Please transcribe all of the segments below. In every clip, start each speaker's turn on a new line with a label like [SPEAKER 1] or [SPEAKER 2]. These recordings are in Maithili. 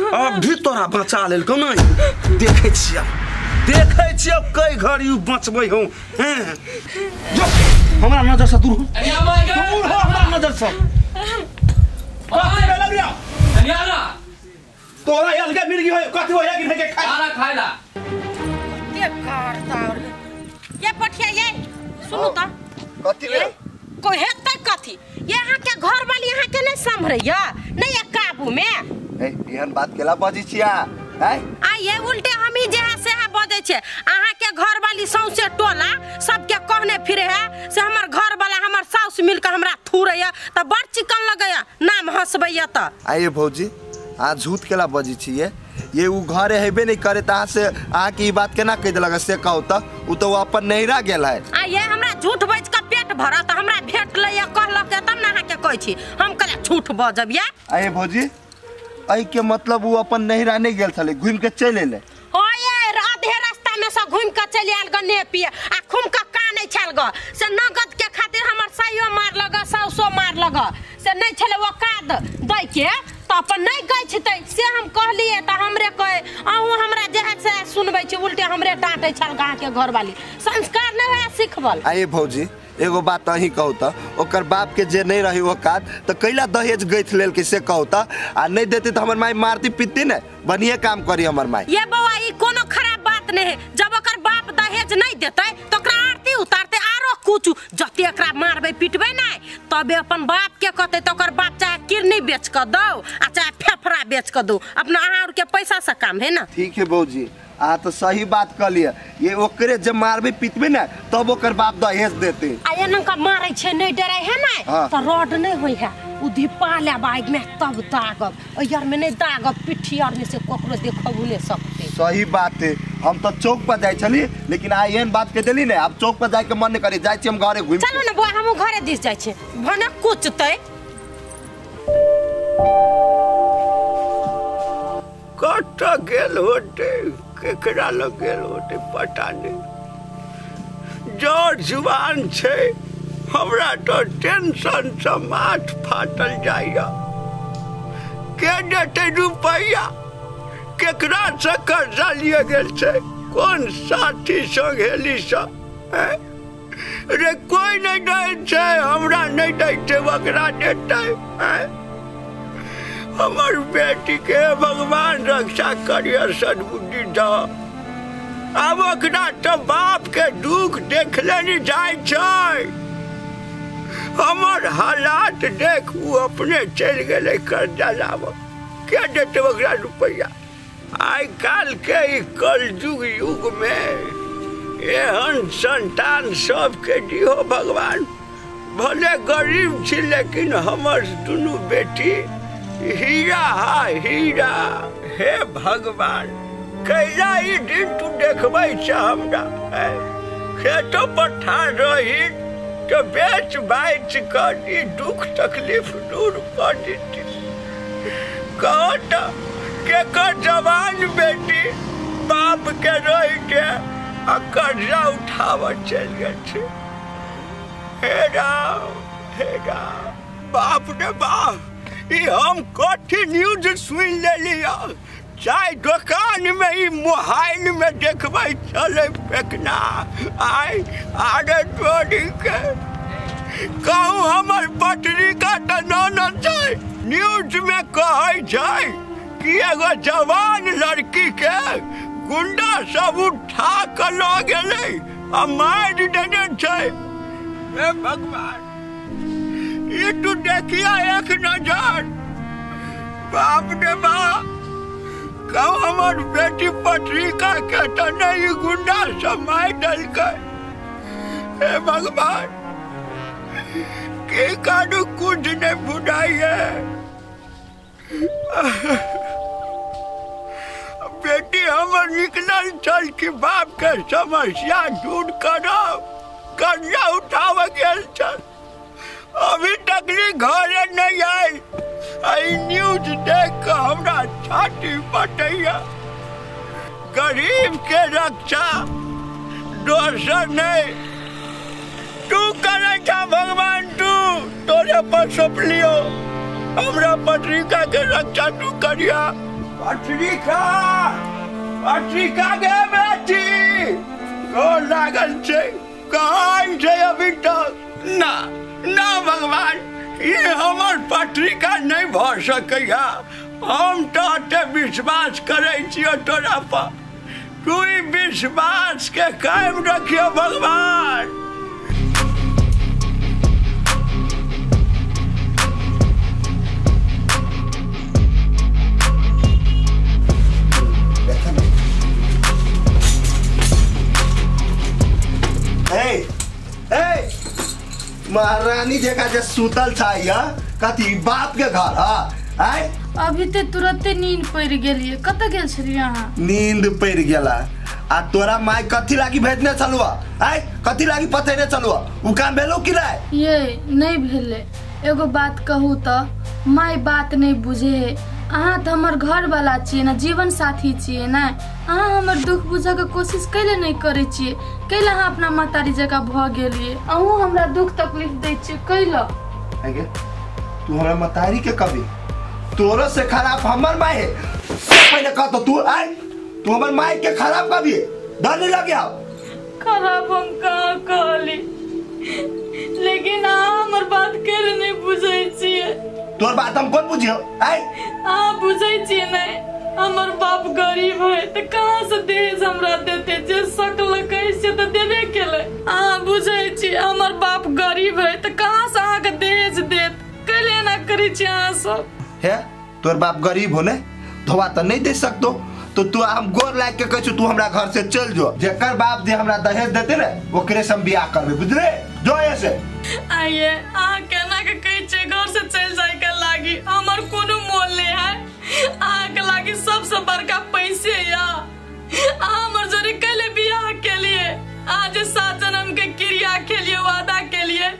[SPEAKER 1] अब भी तोरा बचा लेलकौ नहीं देखै छियै देखै छियै कई घड़ी उ बचबै हौ हैं जो हमरा नजर से दूर हो दूर हो हमरा नजर से कथी भेलौ रे
[SPEAKER 2] कनिया
[SPEAKER 1] तोरा अलगे मिर्गी हो कथी होया कि के
[SPEAKER 2] खाना खाइला
[SPEAKER 3] के करता और ये पठिया ये सुनू त
[SPEAKER 4] कथी भेल
[SPEAKER 3] कोई हेतै कथी ये अहाँ के घर वाली अहाँ के नहीं संभरैया नहीं ये काबू में
[SPEAKER 4] ए एहन बात केला बजै छिया हैं
[SPEAKER 3] आ ये उल्टे हम ही जे है से है बजै छे अहाँ के घर वाली सौंसे टोला सबके कहने फिरे है से हमर घर वाला हमर साउस मिल के हमरा थुरैया त बड़ चिकन लगैया नाम हंसबैया त
[SPEAKER 4] आइए भौजी आ झूठ केला बजै छियै ये उ घरे हेबे नहीं करे त अहाँ से अहाँ के ई बात केना कहि देलक से कहू त उ त अपन नैहरा गेल है
[SPEAKER 3] आ ये हमरा झूठ बज के पेट भरत हमरा भेट लैया कहलक तब ना अहाँ के कहै छी हम कहला झूठ बजब या
[SPEAKER 4] आइए भौजी एहि के मतलब उ अपन नैहरा नहीं गेल छलै घुमि के चलि एलै
[SPEAKER 3] ओ ये आधे रास्ता में से घुमि के चलि आयल ग नेपिए आ घुमि के कानै छल ग से नगद के खातिर हमर साइयो मार लग साउसो मार लग से नहीं छलै औकात दै के त अपन नहीं गछतै से हम कहलिए त हमरे कहे अहूँ हमरा जे है से सुनबै छी उल्टे हमरे डांटै छल गाँव के घरवाली संस्कार नहीं है सिखबल
[SPEAKER 4] आइए भौजी एगो बात अहीं कहू त ओकर बाप के जे नहीं रही औकात त कैला दहेज गैथ लेलकै से कहू त आ नहीं देती त हमर माई मारती पीटती ने बढ़िया काम करी हमर माई
[SPEAKER 3] ये बौआ ई कोनो खराब बात नहीं है जब ओकर बाप दहेज नहीं देतै त ओकरा आरती उतारते आरो कुछ जते एकरा मारबै पिटबै नहीं तबे अपन बाप के कहतै त ओकर बाप चाहे किडनी बेच के दौ आ चाहे फेफड़ा बेच के दौ अपना अहाँ और के पैसा से काम है ना
[SPEAKER 4] ठीक है भौजी आ तो सही बात कहलिए ये ओकरे जब मारबे पीटबे ना तब ओकर बाप दहेज देते
[SPEAKER 3] आ एना का मारै छै नहीं डरै है ना
[SPEAKER 4] हाँ।
[SPEAKER 3] त रड नहीं होय है उ धिपा लेब आगि में तब दागब ओइ में नहीं दागब पिट्ठी आर में से ककरो देखबू नहीं सकते
[SPEAKER 4] सही बात है हम तो चौक पर जाय छली लेकिन आ एहन बात कह देली ने अब चौक पर जाय के मन नहीं करे जाय छी हम घरे घुमि
[SPEAKER 3] चलू ना बुआ हमहूँ घरे दिस जाइ छी भने कुचतै
[SPEAKER 5] कत गेल होते केकरा लग गेल होते पता नहीं जर जुबान छै हमरा तो टेंशन से माथ फाटल जाइया के देतै रुपैया केकरा से कर्जा लिए गेल छै कोन साथी संघेली से रे कोई नहीं दै छै हमरा नहीं दै छै ओकरा देतै हमर बेटी के भगवान रक्षा करिय सद्बुद्धि दऽ आब ओकरा तऽ बाप के दुख देखले नहीं जाइ छै हमर हालात देख उ अपने चलि गेलै कर्जा लाबऽ के देतै ओकरा रुपैआ आइ काल्हि के ई कलयुग युग में एहन संतान सबके दिहो भगवान भले गरीब छी लेकिन हमर दुनू बेटी हीरा हा हीरा हे भगवान कैला ई दिन तू देखबै छ हमरा खेतो पठार रही तो बेच बाच कर ई दुख तकलीफ दूर कर देती कहो तो केकर जवान बेटी बाप के रही के आ कर्जा उठाव चलि गेल छै हे राम बाप रे बाप ई हम कथी न्यूज सुनि लेलियै चाय दोकान में ई मोबाइल में देखबै छलै फेकना आइ आरे तोरी के कहू हमर पत्रिका तऽ ननद छै न्यूज में कहै छै कि एगो जवान लड़की के गुंडा सब उठा कऽ लऽ गेलै आ मारि देने छै हे भगवान ई तू देखिया एक नजर बाप रे बाप कहू हमर बेटी पत्रिका के तऽ नहि गुंडा सब मारि देलकै हे भगवान की करू कुछ नहीं बुझाइए बेटी हमर निकलल छल कि बाप के समस्या दूर करब कर्जा उठाबऽ गेल छल अभी तक घरे नहीं आयल आई न्यूज देख के हमरा छाती फटैया गरीब के रक्षा दोसर नहीं तू करे छा भगवान तू तोरे पर सौंपलियो हमरा पत्रिका के रक्षा तू करिया। पत्रिका पत्रिका गे बेटी गोर लागल छै कहाँ छै अभी तक ना ना भगवान ये हमर पत्रिका नहीं भऽ सकैया हम तो अते विश्वास करै छियौ तोरा पर तू ई विश्वास के कायम रखियो भगवान।
[SPEAKER 4] महारानी जका जे सुतल छै कथी बाप के घर ह आय
[SPEAKER 2] अभी ते तुरंते नींद पड़ गेलिए। कत गेल छलिए अहाँ?
[SPEAKER 4] नींद पड़ गेला आ तोरा माय कथी लागी भेजने छलुआ आय कथी लागी पथेने छलुआ उ काम भेलो कि नै?
[SPEAKER 2] ये नहीं भेले। एगो बात कहू त my बात नहीं बुझे है। अहाँ त हमर घर वाला छियै ना, जीवन साथी छियै ना। अहाँ हमर दुख बुझे के कोशिश कैले नहीं करै छियै, कैले अहाँ अपना महतारी जकाँ भऽ गेलियै। अहूँ हमरा दुख तकलीफ दै छियै कैले?
[SPEAKER 4] आगे तू हमरा महतारी के कभी तोरो से खराब हमर my है से पहले कह तो तू आय तू हमर my के खराब कभी डर नहीं लगे?
[SPEAKER 2] खराब हम कहाँ कहली, लेकिन अहाँ हमर बात कैले नहीं बुझै छियै।
[SPEAKER 4] तोर बात हम कौन बुझियो? आय
[SPEAKER 2] अहाँ बुझै छियै नहीं हमर बाप गरीब है तो कहाँ से दहेज हमरा देते, जे सकलकै से तो देबे केलै। अहाँ बुझै छियै हमर बाप गरीब है तो कहाँ से अहाँके दहेज देत, कैले एना करै छियै अहाँ सब?
[SPEAKER 4] हे तोर बाप गरीब हो ने धोआ तो नहीं दे सकतो तो तू हम गोर लाग के कहै छु तू हमरा घर से चल जो, जेकर बाप जे हमरा दहेज देते ने ओकरे से हम बियाह करबै, बुझले? जो ऐसे
[SPEAKER 2] आइए अहाँ केना के कहै छियै घर से चल जाय के लागी, हमर कोनो मोल नहीं है। अहाँ के लागी सबसे बड़का पैसे या अहाँ हमर जोरे कैले बियाह केलिए, आज 7 जन्म के क्रिया केलिए वादा केलिए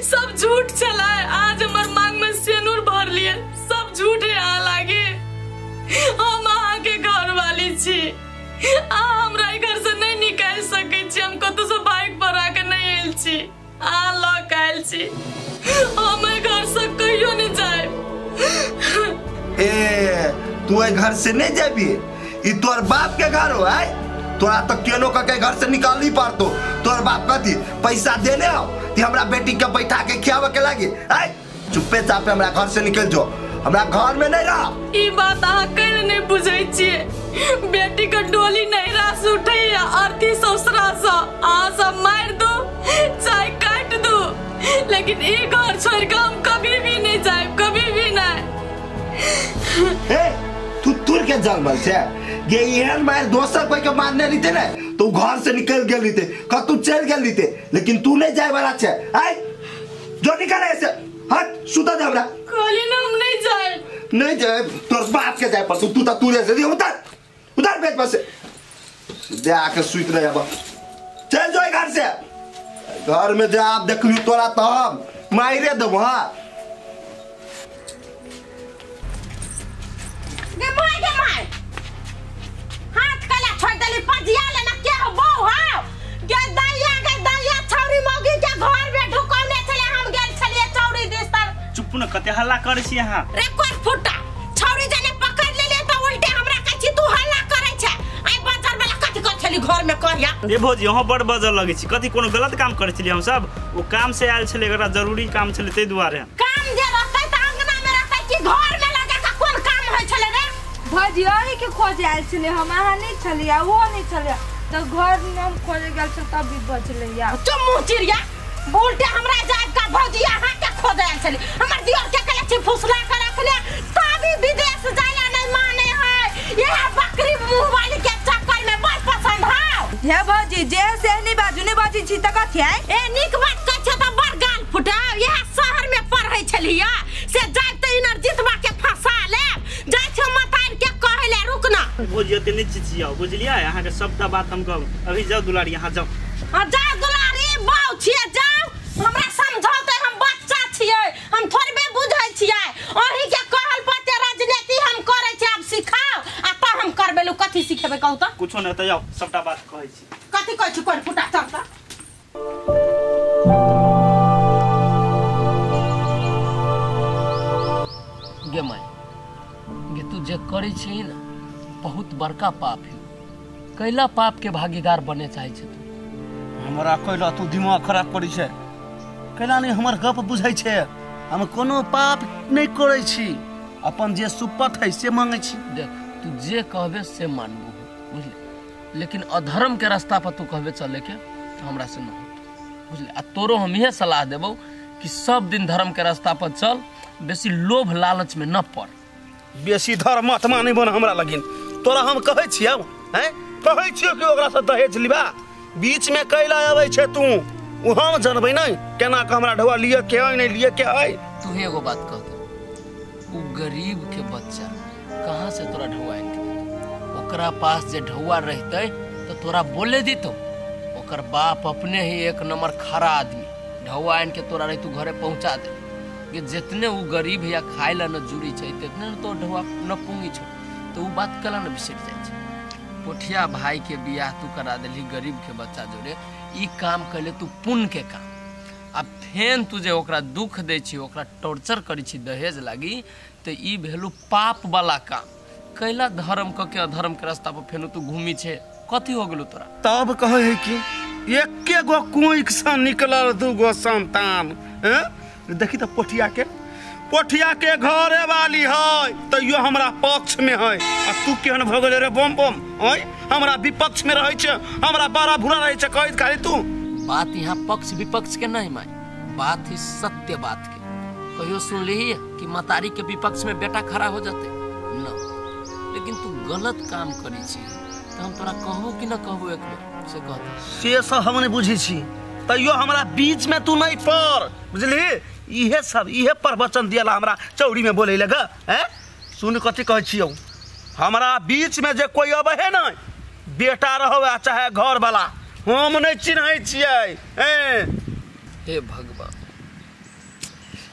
[SPEAKER 2] सब झूठ छलै। आज हमर मांग में सेनूर भर लिए सब झूठ है अहाँ लागी। हम अहाँ के घर वाली छी, अहाँ हमरा घर से नहीं निकालि सकै छी। हम कतौ से बाइक पर आके नहीं आयल छी, अहाँ लऽ के आयल छी। हम एहि घर से कहियो नहीं जायब।
[SPEAKER 4] ए तू एहि घर से नहीं जाबी? ई तोर बाप के घर हो आय, तोरा तो केनो के घर से निकाल ही पड़तो। तोर बाप कथी पैसा देने हो ती हमरा बेटी के बैठा के खियावे के लागी? आय चुप्पे चापे हमरा घर से निकल जो, हमरा घर में नहीं रह।
[SPEAKER 2] ई बात अहाँ कैले नहीं बुझै छियै? बेटी के डोली नैहरा से उठैया अर्थी ससुरा से, अहाँ सब मारि दू चाहे काटि दू लेकिन ई घर छोड़ के हम कभी भी नहीं जायब, कभी भी नहीं।
[SPEAKER 4] ए तू तुर के जन्मल छे गे, एहन मार दोसर कोई के मारने रहिते ने तो घर से निकल गेल रहिते, कतौ चल गेल रहिते, लेकिन तू नहीं जाय वाला छे। आय जो निकल ऐसे हट सुता दे हमरा।
[SPEAKER 2] कहली ना हम नहीं जाए।
[SPEAKER 4] नहीं जाए तोर बाप के जाए पर तू तो तू से उतर उतर बेच पर से दे आके सुत रहे। अब चल जो घर से, घर में जा आप देख लियो तोरा तो हम मारे देबो। हां
[SPEAKER 3] गे my गे my हाथ कला छोड़ देली पजिया ले ना के हो बौ हां गे दैया छौरी मौगी के घर में ढुकौने छले, हम गेल छलिए चौरी दिस तर।
[SPEAKER 6] चुप न कते हल्ला करै छी अहाँ
[SPEAKER 3] रे कोन फुटा छौरी जने पकड़ लेले त उल्टे हमरा कहै छी तू हल्ला करै छै। आई बाजार वाला कथि कर छली घर में कहिया?
[SPEAKER 6] ए भौजी अहाँ बड़ बजर लगै छी, कथि कोनो गलत काम करै छलियै हम सब? ओ काम से आयल छलै, एकरा जरूरी काम छलै तै दुआरे।
[SPEAKER 3] काम जे रहतै त अंगना में रहतै कि घर में लगा के कोन काम होइ छलै रे?
[SPEAKER 7] भौजी अहीं के खोजे आयल छलै हम, अहाँ नहीं छलियै ओहो नहीं छलियै त घर में हम खोजे गेल छल तब भी बचलै।
[SPEAKER 3] चुप मुँह चिड़िया उल्टे हमरा जाब का भौजी अहाँ के खोजे आयल छली। हमर दियर के कहले छी फुसला के रखले तभी विदेश जाइला नहीं माने है, यह बकरी मुँह वाली के चक्कर में बड़ पसंद है।
[SPEAKER 7] हे भौजी जे से नहीं बाजू नहीं बाजी छी त कथि है?
[SPEAKER 3] ए नीक बात कहै छै त बड़ गाल फुटाव। यह शहर में पढ़ै छलिया से जाब त इनर जितवा के फंसा लेब, जाइ छै मतार के कहै ले रुक ना।
[SPEAKER 6] भौजी एते नहि चिचियाउ बुझलियै, अहाँ के सबटा बात हम कहब। अभी जाउ दुलारी अहाँ जाउ।
[SPEAKER 3] हां जाउ दुलारी बाउ छियै जाउ, हमरा समझौते हम बच्चा छियै, हम थोड़बे बुझै छियै। अहीं के कहल पते राजनीति हम करै छियै, आब सिखाउ आ त हम करबेलु। कथि सिखेबै कहू त?
[SPEAKER 6] कुछो नहि त जाउ सबटा बात कहै छी।
[SPEAKER 3] कथि कहै छी? कोन फुटा चल त।
[SPEAKER 8] गे my गे तू जे करै छी ने बहुत बड़का पाप है। कैला पाप के भागीदार बने चाहे छे तू?
[SPEAKER 1] हमरा कैला तू दिमाग खराब करै छे? कैला नहीं हमर गप बुझै छे? हम कोनो पाप नहीं करै छी, अपन जे सुपत है से मांगै छी।
[SPEAKER 8] देख तू जे कहबे से मानबो बुझले, लेकिन अधर्म के रास्ता पर तू कहबे चले के तो हमरा से न होत बुझले। आ तोरो हम इहे सलाह देबो कि सब दिन धर्म के रास्ता पर चल, बेसी लोभ लालच में न पड़।
[SPEAKER 1] बेसी धर्म आत्मा नहीं बन हमरा लगिन। तोरा हम कहै छियौ हैं, कहै छियौ कि ओकरा से दहेज लिबा, बीच में कैला आबै छे तू, उ हम जानबै नहीं केना के हमरा ढौआ लिए के है नहीं लिए के है।
[SPEAKER 8] तू एगो बात कह दे, उ गरीब के बच्चा कहाँ से तोरा ढौआ आनि के देतौ? ओकरा पास जे ढौआ रहतै तो तोरा बोले दितौ। ओकर बाप अपने ही एक नंबर खरा आदमी, ढौआ आनि के तोरा रही तू घरे पहुँचा दे। कि जितने उ गरीब है या खाए ला न जुड़ी छै तितने न तो ढौआ न पूंगी छौ, तो उ बात कला न बिसरि जाइ छै। पोठिया भाई के बियाह तू करा देली गरीब के बच्चा जोड़े, ई काम कैले तू पुण्य के काम। आ फेन तू जे ओकरा दुख दै छी, ओकरा टॉर्चर करै छी दहेज लागी, तो ई भेलू पाप वाला काम। कैला धर्म क के अधर्म के रास्ता पर फेनु तू घूमी छे, कथी हो गेलू तोरा?
[SPEAKER 1] तब कहै है कि एके गो कोइक से निकलल दू गो संतान। देखी तो पोठिया के घरे वाली है तैयो हमरा पक्ष में है, आ तू केहन भ गेले रे बम बम है, हमरा विपक्ष में रहै छे, हमरा बड़ा बुरा रहै छे कहैत खाली तू।
[SPEAKER 8] बात यहाँ पक्ष विपक्ष के नहीं माय, बात ही सत्य बात के। कहियो सुन ली कि मतारी के विपक्ष में बेटा खड़ा हो जाते न, लेकिन तू गलत काम करी छी तो हम तोरा कहबो कि न कहबो एक बेर से कहते
[SPEAKER 1] से सब हम नहीं बुझी छी, तैयो हमरा बीच में तू नहीं पड़ बुझली। इहे सब इहे प्रवचन दियाला हमरा चौड़ी में बोले लगा हैं। सुन कथी कहै छियौ, हमरा बीच में जे कोई अबै है न, बेटा रहो या चाहे घर वाला, हम नहीं चिन्है छियै।
[SPEAKER 8] हे भगवान,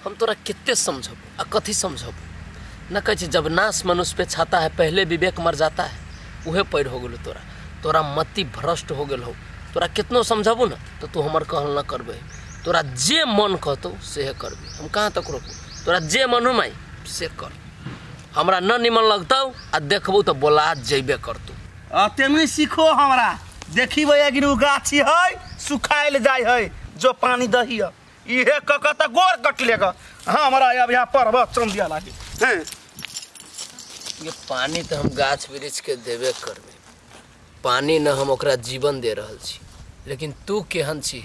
[SPEAKER 8] हम तोरा कितने समझबो आ कथी समझबो न। कहै छै जब नाश मनुष्य पे छाता है पहले विवेक मर जाता है, उहे पैर हो गेलो तोरा, तोरा मति भ्रष्ट हो गेल हो। तोरा कितनो समझबो न तो तू हमर कहल न करबे, तोरा जे मन कहतौ से करबे, हम कहाँ तक रोकबो? तोरा जे मन हो माई से कर, हमरा न निमन लगतौ आ देखबो तो बोला जेबे करतौ।
[SPEAKER 1] अते नहीं सीखो हमरा, देखी भैया गाछी है सुखायल जाय है जो पानी दही है, इहे क क त गोर कटलेगा। हाँ हमरा अब यहाँ प्रवचन दिया लागे हैं।
[SPEAKER 8] ये पानी तो हम गाछ वृक्ष के देबे करबे, पानी न हम ओकरा जीवन दे रहल छी, लेकिन तू केहन छी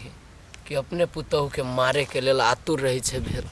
[SPEAKER 8] कि अपने पुतहु के मारे के लेल आतुर रही छे भेल।